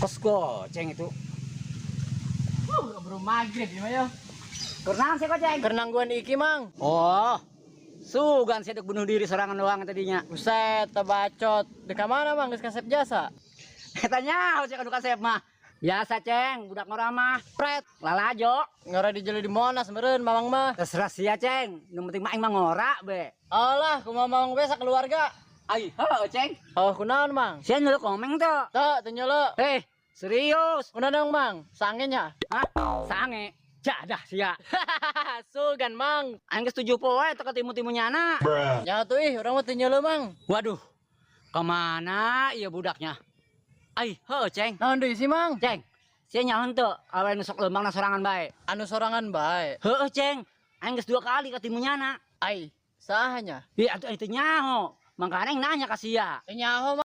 Kos goceng itu. Belum maghrib ya, yo. Keur naon sih koceng? Keur nangguan Iki, Mang. Oh. Sugan saya bunuh diri sorangan doang tadinya. Buset, tebacot. Di mana, Mang? Geus kasep jasa. Katanya saya kanu kasep mah. Biasa, Ceng, budak ngora mah. Pret. Lalajo. Ngora dijeli di Monas meureun Mamang mah. Terserah sia, Ceng. Nu penting mah aing mah ngora be. Alah, kumaha Mamang be sakeluarga. Ai, heuh, Ceng. Oh, kunaon, Mang? Sia nyeluk komeng tuh. Teu, teu nyeluk. Eh, serius. Kunaon dong, Mang? Sange nya. Hah? Sange. Jadah sia. Sugan, Mang. Aing geus 7 poe teu katimu-timu nyana. Ya tuh ih, urang mah teu nyeluk, Mang. Waduh. Kemana iya budaknya? Ai, heuh, Ceng. Naon deui sih, Mang? Ceng, sia nyaho teu awewe nu sok leumpangna sorangan bae? Anu sorangan bae? Heueuh, Ceng. Aing geus dua kali katimu nyana. Ai, sahanya? Ih, atuh itu nyaho. Mangkana aing nanya ka sia. Teu nyaho.